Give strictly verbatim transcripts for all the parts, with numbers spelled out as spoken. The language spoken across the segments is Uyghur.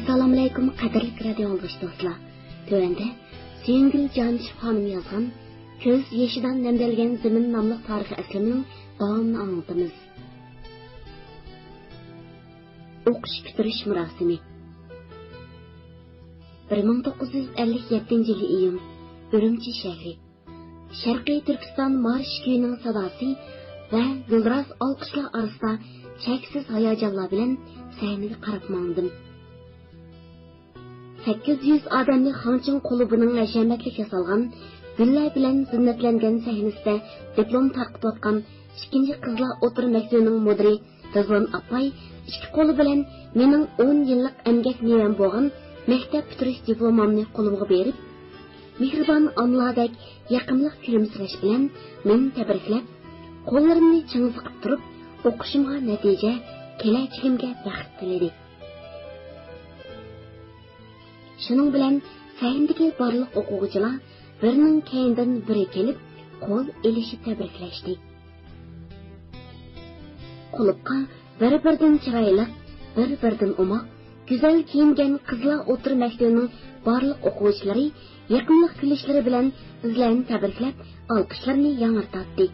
ئەسسالامۇئەلەيكۇم، قەدىرلىك رادىئو ئاڭلىغۇچى دوستلار. تۆۋەندە سۆيۈنگۈل جانىشېف خانىم يازغان كۆز يېشىدان نەمدەلگەن زېمىن ناملىق تارىخىي ئەسەرنىڭ داۋامىنى ئاڭلىتىمىز. ئوقۇش پۈتتۈرۈش مۇراسىمى. بىر مىڭ توققۇز يۈز ئەللىك يەتتىنچى يىلى ئىيۇن، ئۈرۈمچى شەھىرى. شەرقىي تۈركىستان مارش كۈيىنىڭ ساداسى ۋە گۈلدۈراس ئالقىشلار ئارىسىدا چەكسىز ھاياجانلار بىلەن سەھنىگە قاراپ ماڭدىم. سەككىز يۈز ئادەملىك خاڭچىڭ كۇلۇبىنىڭ ھەشەمەتلىك ياسالغان، گۈللەر بىلەن زىننەتلەنگەن سەھنىسىدە دىپلوم تارقىتىۋاتقان ئىككىنچى قىزلار ئوتتۇرا مەكتىۋىنىڭ مۇدىرى رىزۋان ئاپاي ئىككى قولى بىلەن مېنىڭ ئون يىللىق ئەمگەك مېۋەم بولغان مەكتەپ پۈتتۈرۈش دىپلومامنى قولۇمغا بېرىپ، مېھرىبان ئانىلاردەك يېقىملىق كۈلۈمسىرەش بىلەن مېنى تەبرىكلەپ، قوللىرىمنى چىڭ سىقىپ تۇرۇپ، ئوقۇشۇمغا نەتىجە، كېلەچىكىمگە بەخت تىلىدى. شۇنىڭ بىلەن سەھنىدىكى بارلىق ئوقۇغۇچىلار بىرىنىڭ كەينىدىن بىرى كېلىپ، قول ئېلىشىپ تەبرىكلەشتى. كۇلۇبقا بىر-بىرىدىن چىرايلىق، بىر-بىرىدىن ئوماق، گۈزەل كىيىنگەن قىزلار ئوتتۇرا مەكتىۋىنىڭ بارلىق ئوقۇغۇچىلىرى يېقىملىق كۈلۈشلىرى بىلەن بىزلەرنى تەبرىكلەپ، ئالقىشلىرىنى ياڭرىتاتتى.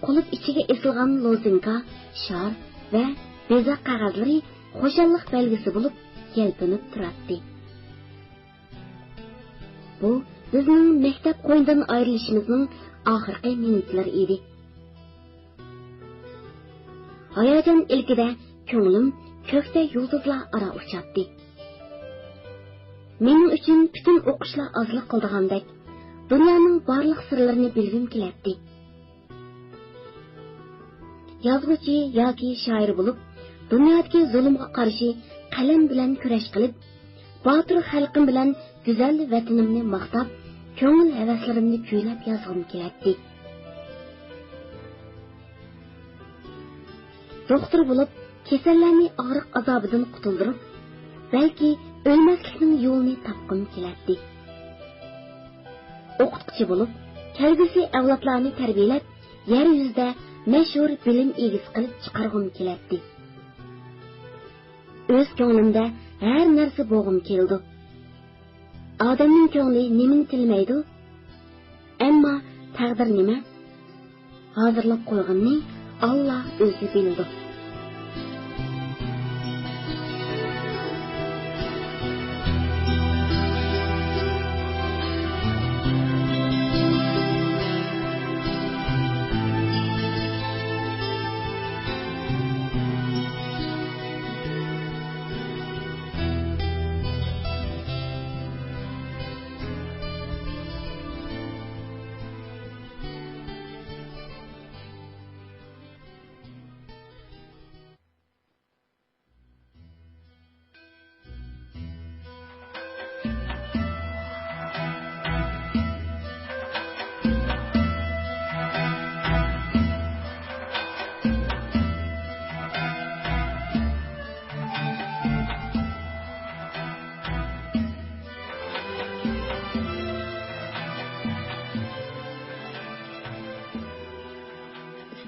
كۇلۇب ئىچىگە ئېسىلغان لوزىنكا، شار ۋە بېزەك قەغەزلىرى خۇشاللىق بەلگىسى بولۇپ يەلپۈنۈپ تۇراتتى. بۇ بىزنىڭ مەكتەپ قوينىدىن ئايرىلىشىمىزنىڭ ئاخىرقى مىنۇتلىرى ئىدى. ھاياجان ئىلكىدە كۆڭلۈم كۆكتە يۇلتۇزلار ئارا ئۇچاتتى. مېنىڭ ئۈچۈن پۈتۈن ئوقۇشلار ئازلىق قىلىدىغاندەك، دۇنيانىڭ بارلىق سىرلىرىنى بىلگۈم كېلەتتى. يازغۇچى ياكى شائىر بولۇپ، دۇنيادىكى زۇلۇمغا قارشى قەلەم بىلەن كۈرەش قىلىپ، باتۇر خەلقىم بىلەن گۈزەل ۋەتىنىمنى ماختاپ، كۆڭۈل ھەۋەسلىرىمنى كۈيلەپ يازغۇم كېلەتتى. دوختۇر بولۇپ، كېسەللەرنى ئاغرىق ئازابىدىن قۇتۇلدۇرۇپ، بەلكى ئۆلمەسلىكنىڭ يولىنى تاپقۇم كېلەتتى. ئوقۇتقۇچى بولۇپ، كەلگۈسى ئەۋلادلارنى تەربىيەلەپ، يەر يۈزىدە مەشھۇر بىلىم ئىگىسى قىلىپ چىقارغۇم كېلەتتى. ئۆز كۆڭلۈمدە ھەر نەرسە بولغۇم كېلىدۇ. ئادەمنىڭ كۆڭلى نېمىنى تىلىمەيدۇ؟ ئەمما تەقدىر نېمە؟ ھازىرلاپ قويغىنىنى ئاللا ئۆزى بىلىدۇ.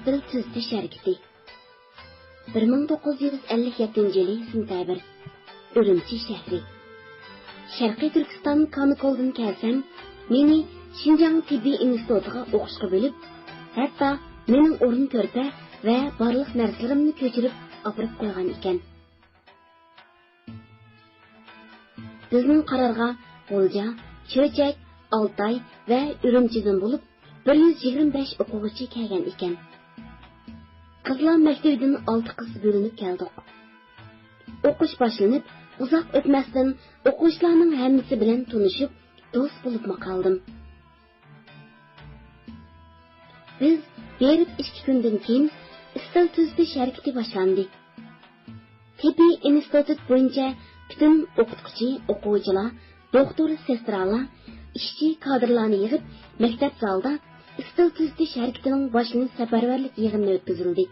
ئىستىل تۈزىتىش ھەرىكىتى. بىر مىڭ توققۇز يۈز ئەللىك يەتتىنچى يىلى سېنتەبىر، ئۈرۈمچى شەھىرى. شەرقىي تۈركىستان كانىكولدىن كەلسەم، مېنى شىنجاڭ تېببىي ئىنستىتۇتىغا ئوقۇشقا بۆلۈپ، ھەتتا مېنىڭ ئورۇن كۆرپە ۋە بارلىق نەرسىلىرىمنى كۆچۈرۈپ ئاپىرىپ قويغان ئىكەن. بىزنىڭ قارارغا غۇلجا، چۆچەك، ئالتاي ۋە ئۈرۈمچىدىن بولۇپ بىر يۈز يىگىرمە بەش ئوقۇغۇچى كەلگەن ئىكەن. قىزلار مەكتىۋىدىن ئالتە قىز بۆلۈنۈپ كەلدۇق. ئوقۇش باشلىنىپ ئۇزاق ئۆتمەستىن ئوقۇغۇچىلارنىڭ ھەممىسى بىلەن تونۇشۇپ، دوست بولۇپمۇ قالدىم. بىز بېرىپ ئىككى كۈندىن كېيىن ئىستىل تۈزىتىش ھەرىكىتى باشلاندى. تېببىي ئىنستىتۇت بويىچە پۈتۈن ئوقۇتقۇچى، ئوقۇغۇچىلار، دوختۇر، سېسترالار، ئىشچى، كادىرلارنى يىغىپ، مەكتەپ زالىدا ئىستىل تۈزىتىش ھەرىكىتىنىڭ باشلىنىش سەپەرۋەرلىك يىغىنى ئۆتكۈزۈلدى.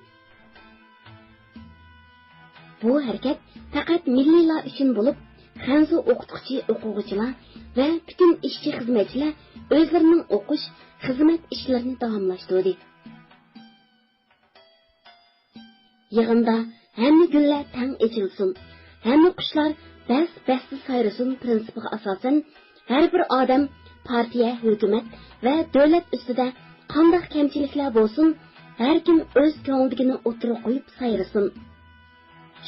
بۇ ھەرىكەت پەقەت مىللىيلار ئۈچۈن بولۇپ، خەنزۇ ئوقۇتقۇچى، ئوقۇغۇچىلار ۋە پۈتۈن ئىشچى، خىزمەتچىلەر ئۆزلىرىنىڭ ئوقۇش، خىزمەت ئىشلىرىنى داۋاملاشتۇردى. يىغىندا ھەممە گۈللەر تەڭ ئېچىلسۇن، ھەممە قۇشلار بەس بەستە سايرىسۇن پىرىنسىپىغا ئاساسەن، ھەر بىر ئادەم، پارتىيە، ھۆكۈمەت ۋە دۆلەت ئۈستىدە قانداق كەمچىلىكلەر بولسۇن، ھەر كىم ئۆز كۆڭلىدىكىنى ئوتتۇرىغا قويۇپ سايرىسۇن.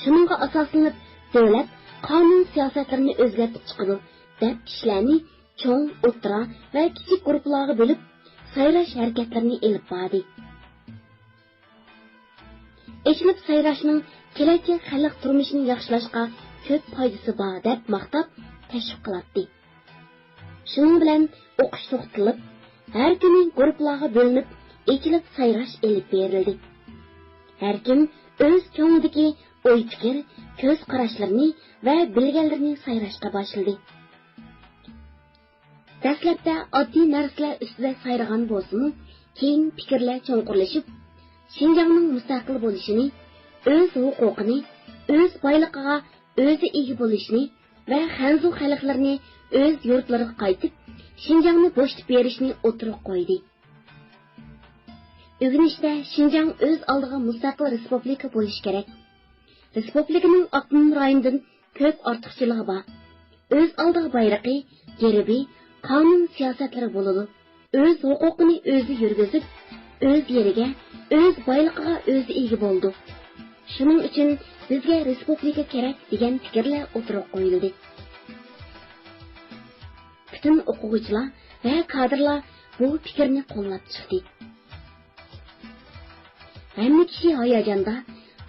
شۇنىڭغا ئاساسلىنىپ، دۆلەت قانۇن سىياسەتلىرىنى ئۆزگەرتىپ چىقىدۇ، دەپ كىشىلەرنى چوڭ، ئوتتۇرا ۋە كىچىك گۇرۇپپىلارغا بۆلۈپ، سايراش ھەرىكەتلىرىنى ئېلىپ باردى. ئېچىلىپ سايراشنىڭ كېلەچەك خەلق تۇرمۇشىنى ياخشىلاشقا كۆپ پايدىسى بار، دەپ ماختاپ، تەشۋىق قىلاتتى. شۇنىڭ بىلەن ئوقۇش توختىتىلىپ، ھەر كۈنى گۇرۇپپىلارغا بۆلۈنۈپ، ئېچىلىپ سايراش ئېلىپ بېرىلدى. ھەر كىم ئۆز كۆڭلىدىكى ئوي-پىكىر، كۆز قاراشلىرىنى ۋە بىلگەنلىرىنى سايراشقا باشلىدى. دەسلەپتە ئاددىي نەرسىلەر ئۈستىدە سايرىغان بولسىمۇ، كېيىن پىكىرلەر چوڭقۇرلىشىپ، شىنجاڭنىڭ مۇستەقىل بولۇشىنى، ئۆز ھوقۇقىنى، ئۆز بايلىقىغا ئۆزى ئىگە بولۇشنى ۋە خەنزۇ خەلقلىرىنى ئۆز يۇرتلىرىغا قايتىپ، شىنجاڭنى بوشىتىپ بېرىشنى ئوتتۇرىغا قويدى. ئۆگىنىشتە شىنجاڭ ئۆز ئالدىغا مۇستەقىل رېسپۇبلىكا بولۇشى كېرەك. رېسپۇبلىكىنىڭ ئاپتونوم رايوندىن كۆپ ئارتۇقچىلىقى بار. ئۆز ئالدىغا بايرىقى، گېربى، قانۇن سىياسەتلىرى بولىدۇ. ئۆز ھوقۇقىنى ئۆزى يۈرگۈزۈپ، ئۆز يېرىگە، ئۆز بايلىقىغا ئۆزى ئىگە بولىدۇ. شۇنىڭ ئۈچۈن بىزگە رېسپۇبلىكا كېرەك دېگەن پىكىرلەر ئوتتۇرىغا قويۇلدى. پۈتۈن ئوقۇغۇچىلار ۋە كادىرلار بۇ پىكىرنى قوللاپ چىقتى. ھەممە كىشى ھاياجاندا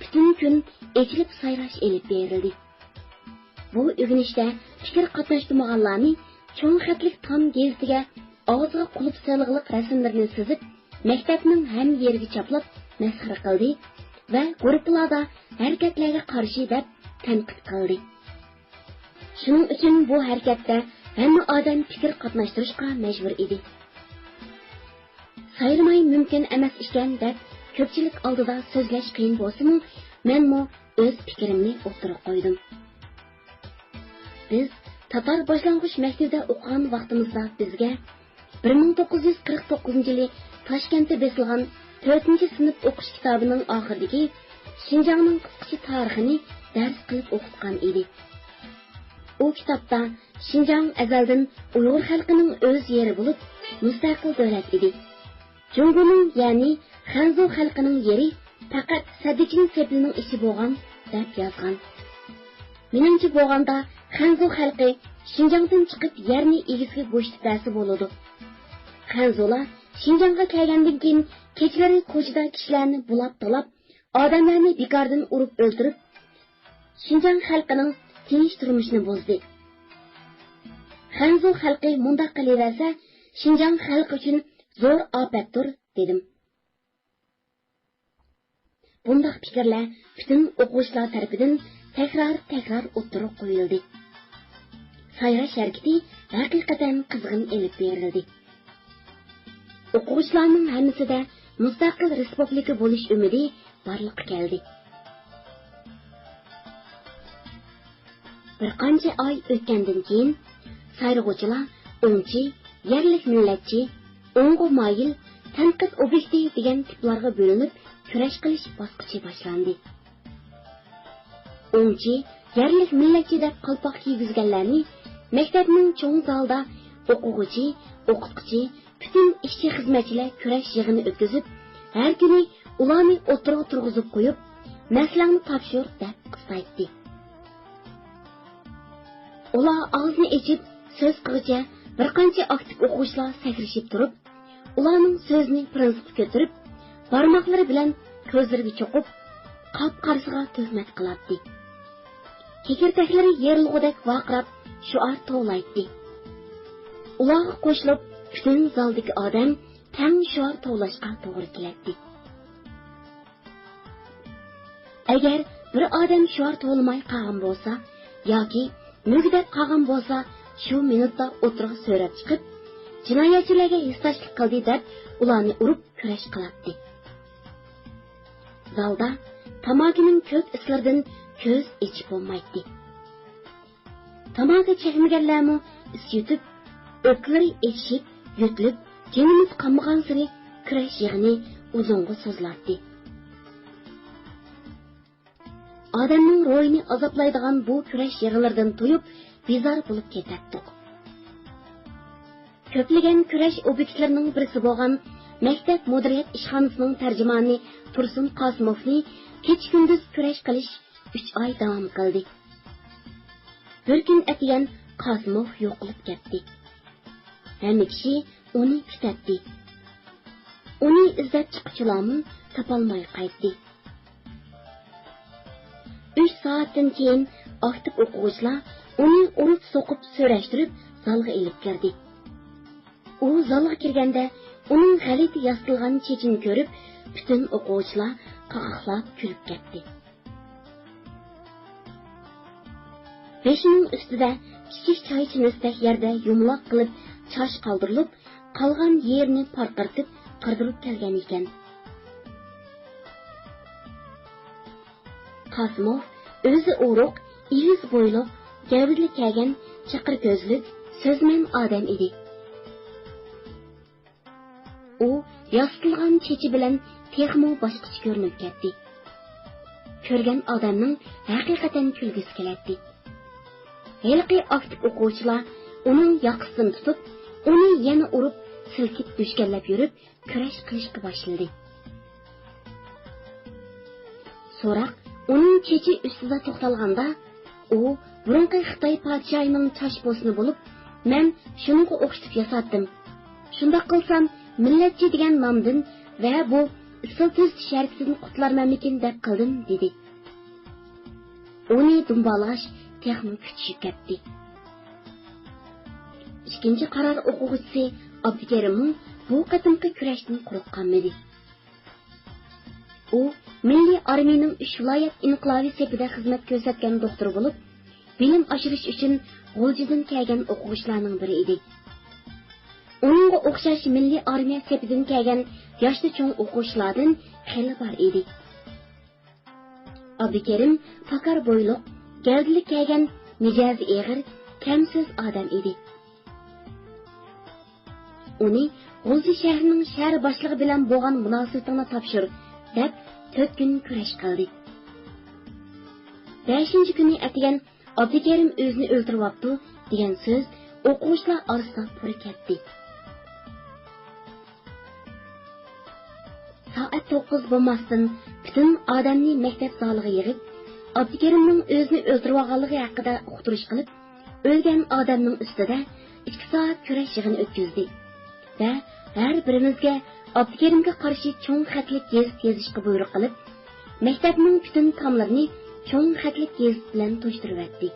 پۈتۈن كۈن ئېچىلىپ سايراش ئېلىپ بېرىلدى. بۇ ئۆگىنىشتە پىكىر قاتناشتۇرمىغانلارنى چوڭ خەتلىك تام گېزىتىگە ئاغزىغا قۇلۇپ سېلىغلىق رەسىملىرىنى سىزىپ، مەكتەپنىڭ ھەممە يېرىگە چاپلاپ مەسخىرە قىلدى ۋە گۇرۇپپىلاردا ھەرىكەتلەرگە قارشى دەپ تەنقىد قىلدى. شۇنىڭ ئۈچۈن بۇ ھەرىكەتتە ھەممە ئادەم پىكىر قاتناشتۇرۇشقا مەجبۇر ئىدى. سايرىماي مۇمكىن ئەمەس ئىكەن دەپ كۆپچىلىك ئالدىدا سۆزلەش قىيىن بولسىمۇ، مەنمۇ ئۆز پىكرىمنى ئوتتۇرىغا قويدۇم. بىز تاتار باشلانغۇچ مەكتىۋىدە ئوقۇغان ۋاقتىمىزدا بىزگە بىر مىڭ توققۇز يۈز قىرىق توققۇزىنچى يىلى تاشكەنتتە بېسىلغان تۆتىنچى سىنىپ ئوقۇش كىتابىنىڭ ئاخىرىدىكى شىنجاڭنىڭ قىسقىچە تارىخىنى دەرس قىلىپ ئوقۇتقان ئىدى. ئۇ كىتابتا شىنجاڭ ئەزەلدىن ئۇيغۇر خەلقىنىڭ ئۆز يېرى بولۇپ، مۇستەقىل دۆلەت ئىدى. جۇڭگونىڭ، يەنى خەنزۇ خەلقىنىڭ يېرى پەقەت سەددىچىن سېپىلنىڭ ئىچى بولغان، دەپ يازغان. مېنىڭچە بولغاندا، خەنزۇ خەلقى شىنجاڭدىن چىقىپ يەرنى ئىگىسىگە بوشىتىپ بەرسە بولىدۇ. خەنزۇلار شىنجاڭغا كەلگەندىن كېيىن كېچىلىرى كوچىدا كىشىلەرنى بۇلاپ-تالاپ، ئادەملەرنى بىكاردىن ئۇرۇپ ئۆلتۈرۈپ، شىنجاڭ خەلقىنىڭ تىنچ تۇرمۇشىنى بۇزدى. خەنزۇ خەلقى مۇنداق قىلىۋەرسە، شىنجاڭ خەلقى ئۈچۈن زور ئاپەتتۇر، دېدىم. بۇنداق پىكىرلەر پۈتۈن ئوقۇغۇچىلار تەرىپىدىن تەكرار-تەكرار ئوتتۇرىغا قويۇلدى. سايراش ھەرىكىتى ھەقىقەتەن قىزغىن ئېلىپ بېرىلدى. ئوقۇغۇچىلارنىڭ ھەممىسىدە مۇستەقىل رېسپۇبلىكا بولۇش ئۈمىدى بارلىققا كەلدى. بىر قانچە ئاي ئۆتكەندىن كېيىن، سايرىغۇچىلار ئوڭچى، يەرلىك مىللەتچى، ئوڭغا مايىل، تەنقىد ئوبيېكتى دېگەن تىپلارغا بۆلۈنۈپ، كۈرەش قىلىش باسقۇچى باشلاندى. ئوڭچى، يەرلىك مىللەتچى دەپ قالپاق كىيگۈزگەنلەرنى مەكتەپنىڭ چوڭ زالىدا ئوقۇغۇچى، ئوقۇتقۇچى، پۈتۈن ئىشچى-خىزمەتچىلەر كۈرەش يىغىنى ئۆتكۈزۈپ، ھەر كۈنى ئۇلارنى ئوتتۇرىغا تۇرغۇزۇپ قويۇپ، مەسىلەڭنى تاپشۇر دەپ قىستايتتى. ئۇلار ئاغزىنى ئېچىپ سۆز قىلغۇچە، بىر قانچە ئاكتىپ ئوقۇغۇچىلار سەكرىشىپ تۇرۇپ، ئۇلارنىڭ سۆزىنى پىرىنسىپقا كۆتۈرۈپ، بارماقلىرى بىلەن كۆزلىرىگە چوقۇپ، قاپقارىسىغا تۆھمەت قىلاتتى. كېكىردەكلىرى يېرىلغۇدەك ۋارقىراپ، شوئار توۋلايتتى. ئۇلارغا قوشۇلۇپ، پۈتۈن زالدىكى ئادەم تەڭ شوئار توۋلاشقا توغرا كېلەتتى. ئەگەر بىر ئادەم شوئار توۋلىماي قالغان بولسا ياكى مۈگدەپ قالغان بولسا، شۇ مىنۇتتا ئوتتۇرىغا سۆرەپ چىقىپ، جىنايەتچىلەرگە ھېسداشلىق قىلدى دەپ، ئۇلارنى ئۇرۇپ كۈرەش قىلاتتى. زالدا تاماكىنىڭ كۆپ ئىسلىرىدىن كۆز ئېچىپ بولمايتتى. تاماكا چەكمىگەنلەرمۇ ئىس يۇتۇپ، ئۆپكىلىرى ئېچىشىپ، يۆتىلىپ، جېنىمىز قانمىغانسېرى كۈرەش يىغىنى ئۇزۇنغا سوزۇلاتتى. ئادەمنىڭ روھىنى ئازابلايدىغان بۇ كۈرەش يىغىنلىرىدىن تويۇپ، بىزار بولۇپ كېتەتتۇق. كۆپلىگەن كۈرەش ئوبيېكتلىرىنىڭ بىرسى بولغان مەكتەپ مۇدىرىيەت ئىشخانىسىنىڭ تەرجىمانى تۇرسۇن قاسىموفنى كېچە-كۈندۈز كۈرەش قىلىش ئۈچ ئاي داۋام قىلدى. بىر كۈن ئەتىگەن قاسىموف يوقىلىپ كەتتى. ھەممە كىشى ئۇنى كۈتەتتى. ئۇنى ئىزدەپ چىققۇچىلارمۇ تاپالماي قايتتى. ئۈچ سائەتتىن كېيىن ئاكتىپ ئوقۇغۇچىلار ئۇنى ئۇرۇپ-سوقۇپ سۆرەشتۈرۈپ زالغا ئېلىپ كىردى. ئۇ زالغا كىرگەندە ئۇنىڭ غەلىتە ياسىتىلغان چېچىنى كۆرۈپ، پۈتۈن ئوقۇغۇچىلار قاقاقلاپ كۈلۈپ كەتتى. بېشىنىڭ ئۈستىدە كىچىك چاي چىنىسىدەك يەردە يۇمىلاق قىلىپ چاچ قالدۇرۇلۇپ، قالغان يېرىنى پارقىرىتىپ قىردۇرۇپ كەلگەن ئىكەن. قاسىموف ئۆزى ئورۇق، ئېگىز بويلۇق، گەۋدىلىك كەلگەن، چېقىر كۆزلۈك، سۆزمەن ئادەم ئىدى. ئۇ ياسىتىلغان چېچى بىلەن تېخىمۇ باشقىچە كۆرۈنۈپ كەتتى. كۆرگەن ئادەمنىڭ ھەقىقەتەن كۈلگۈسى كېلەتتى. ھېلىقى ئاكتىپ ئوقۇغۇچىلار ئۇنىڭ ياقىسىدىن تۇتۇپ، ئۇنى يەنە ئۇرۇپ، سىلكىپ، دۈشكەنلەپ يۈرۈپ، كۈرەش قىلىشقا باشلىدى. سوراق ئۇنىڭ چېچى ئۈستىدە توختالغاندا، ئۇ بۇرۇنقى خىتاي پادىشاھىنىڭ چاچ پوستىنى بولۇپ، مەن شۇنىڭغا ئوخشىتىپ ياساتتىم. شۇنداق قىلسام، مىللەتچى دېگەن نامدىن ۋە بۇ ئۇسسۇل تۈزىتىش ھەرىكىتىدىن قۇتۇلارمەنمىكىن دەپ قىلدىم، دېدى. ئۇنى دۇمبالىغاچ تېخىمۇ كۈچىشىپ كەتتى. ئىككىنچى قارار ئوقۇغۇچىسى ئابدۇكېرىممۇ بۇ قېتىمقى كۈرەشتىن قۇرۇق قالمىدى. ئۇ مىللىي ئارمىيىنىڭ ئۈچ ۋىلايەت ئىنقىلابى سېپىدە خىزمەت كۆرسەتكەن دوختۇر بولۇپ، بىلىم ئاشۇرۇش ئۈچۈن غۇلجىدىن كەلگەن ئوقۇغۇچىلارنىڭ بىرى ئىدى. ئۇنىڭغا ئوخشاش مىللىي ئارمىيە سېپىدىن كەلگەن ياشتا چوڭ ئوقۇغۇچىلاردىن خېلى بار ئىدى. ئابدۇكېرىم پاكار بويلۇق، گەۋدىلىك كەلگەن، مىجەزى ئېغىر، كەم سۆز ئادەم ئىدى. ئۇنى غۇلجا شەھىرىنىڭ شەھەر باشلىقى بىلەن بولغان مۇناسىۋىتىڭنى تاپشۇر، دەپ تۆت كۈن كۈرەش قىلدى. بەشىنچى كۈنى ئەتىگەن ئابدۇكېرىم ئۆزىنى ئۆلتۈرۈۋاپتۇ، دېگەن سۆز ئوقۇغۇچىلار ئارىسىدا پۇر كەتتى. سائەت توققۇز بولماستىن پۈتۈن ئادەمنى مەكتەپ زالىغا يىغىپ، ئابدۇكېرىمنىڭ ئۆزىنى ئۆلتۈرۈۋالغانلىقى ھەققىدە ئۇقتۇرۇش قىلىپ، ئۆلگەن ئادەمنىڭ ئۈستىدە ئىككى سائەت كۈرەش يىغىنى ئۆتكۈزدى ۋە ھەر بىرىمىزگە ئابدۇكېرىمگە قارشى چوڭ خەتلىك گېزىت يېزىشقا بۇيرۇق قىلىپ، مەكتەپنىڭ پۈتۈن تاملىرىنى چوڭ خەتلىك گېزىت بىلەن توشتۇرۇۋەتتى.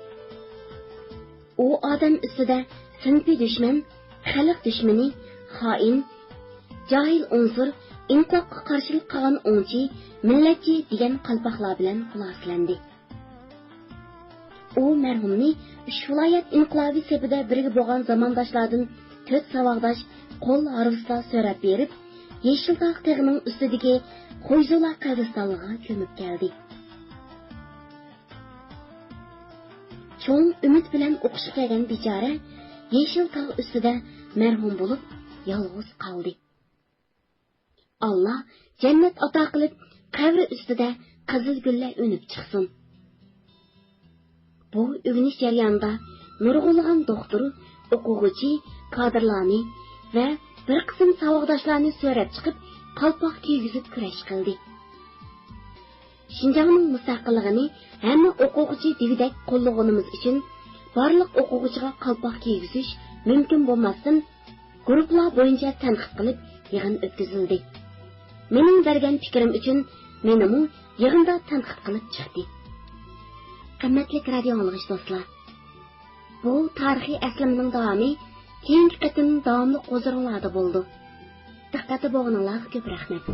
ئۇ ئادەم ئۈستىدە سىنىپىي دۈشمەن، خەلق دۈشمىنى، خائىن، جاھىل ئۇنسۇر، ئىنقىلابقا قارشىلىق قىلغان ئوڭچى، مىللەتچى دېگەن قالپاقلار بىلەن خۇلاسىلەندى. ئۇ مەرھۇمنى ئۈچ ۋىلايەت ئىنقىلابى سېپىدە بىرگە بولغان زامانداشلاردىن تۆت ساۋاقداش قول ھارۋىسىدا سۆرەپ بېرىپ، يېشىلتاغ تېغىنىڭ ئۈستىدىكى خويزۇلا قەبرىستانلىقىغا كۆمۈپ كەلدى. چوڭ ئۈمىد بىلەن ئوقۇشقا كەلگەن بىچارە يېشىل تاغ ئۈستىدە مەرھۇم بولۇپ يالغۇز قالدى. ئاللا جەننەت ئاتا قىلىپ، قەبرە ئۈستىدە قىزىل گۈللەر ئۈنۈپ چىقسۇن. بۇ ئۆگىنىش جەريانىدا نۇرغۇنلىغان دوختۇر، ئوقۇغۇچى، كادىرلارنى ۋە بىر قىسىم ساۋاقداشلارنى سۆرەپ چىقىپ، قالپاق كىيگۈزۈپ كۈرەش قىلدى. شىنجاڭنىڭ مۇستەقىللىقىنى ھەممە ئوقۇغۇچى دېگۈدەك قوللىغىنىمىز ئۈچۈن بارلىق ئوقۇغۇچىغا قالپاق كىيگۈزۈش مۇمكىن بولماستىن، گۇرۇپپىلار بويىچە تەنقىد قىلىپ يىغىن ئۆتكۈزۈلدى. مېنىڭ بەرگەن پىكرىم ئۈچۈن مېنىمۇ يىغىندا تەنقىد قىلىپ چىقتى. قىممەتلىك رادىيو ئاڭلىغۇچى دوستلار، بۇ تارىخىي ئەسلىمىنىڭ داۋامى كېيىنكى قېتىم داۋاملىق ھۇزۇرۇڭلاردا بولىدۇ. دىققەتتە بولغىنىڭلارغا كۆپ رەھمەت.